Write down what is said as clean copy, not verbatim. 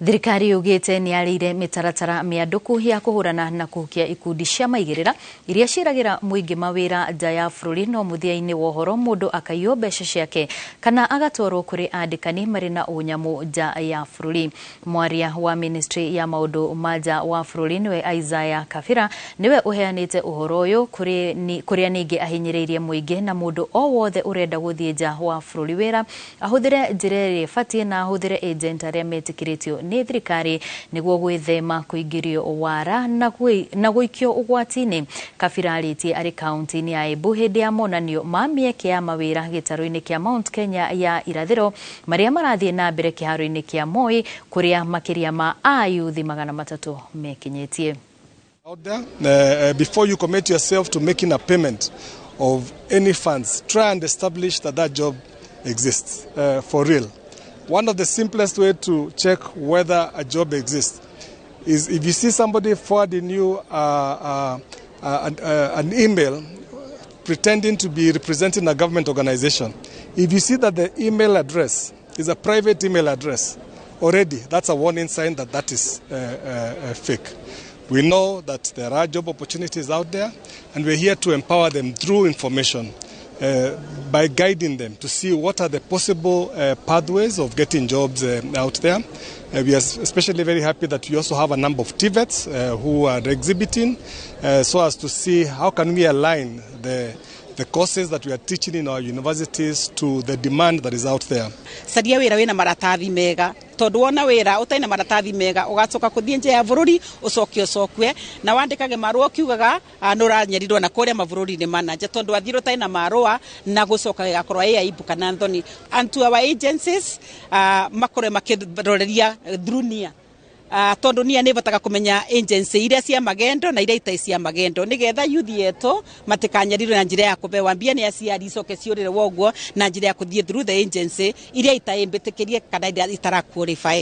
Thirikari yugĩte nĩ yarĩire mĩtaratara mĩandũku ya kũhũrana na kũhukia ikundi cia maigĩrĩra iria ciĩragĩra mũingĩ mawĩra nja ya bũrũri, no mũthia-inĩ wa ũhoro mũndũ akaiywo mbeca ciake kana agatwarwo kũrĩ andĩkani marĩ na ũnyamũ nja ya bũrũri. Mwaria wa ministry ya maũndũ ma nja wa bũrũri, nĩwe Isaiah Kabira, nĩwe ũheanĩte ũhoro ũyũ kũrĩa ningĩ ahinyĩrĩirie mũingĩ na mũndũ o wothe ũrenda gũthiĩ nja wa bũrũri wĩra ahũthĩre njĩra ĩrĩa ĩbatiĩ na ahũthĩre agent arĩa metĩkĩrĩtio nĩ thirikari nĩguo gwĩthema kũingĩrio wara na gũikio ũgwati-inĩ. Kabira arĩtie arĩ kaunti-inĩ ya Embu hĩndĩ ya monanio ma mĩeke ya mawĩra gĩtarũ-inĩ kĩa Mount Kenya ya irathĩro marĩa marathiĩ na mbere kĩharo-inĩ kĩa Moi, kũrĩa makĩria ma ayuthi 300 mekinyĩtie. Out there, before you commit yourself to making a payment of any funds, try and establish that that job exists for real. One of the simplest way to check whether a job exists is if you see somebody forwarding you an email pretending to be representing a government organization. If you see that the email address is a private email address, already that's a warning sign that that is fake. We know that there are job opportunities out there, and we're here to empower them through information by guiding them to see what are the possible pathways of getting jobs out there. We are especially very happy that we also have a number of TVETs who are exhibiting so as to see how can we align the courses that we are teaching in our universities to the demand that is out there. Caria wĩra wĩna maratathi mega, tondu wona wĩra ũtarĩ na maratathi mega ũgacoka kũthiĩ nja ya bũrũri ũcoke ũcokue na wandĩkage marũa ũkiugaga nĩ ũranyarirwo na kũrĩa mabũrũri-inĩ ma na nja, tondũ wathire ũtarĩ na marũa na gũcoka gĩgakorwo ĩ aibu kana thoni. And to our agencies, makorwe makĩroreria through NIA, tondu NIA nä botaga kũmenya agency iria cia magendo na iria itarĩ cia magendo, nĩgetha youth yetu matikanyarirwe na njĩra ya kũbewa mbia nĩ aciari icoke ciũrĩre woguo na njĩra ya kũthiĩ through the agency iria itarĩ mbĩtĩkĩrie kana iria itara qualify.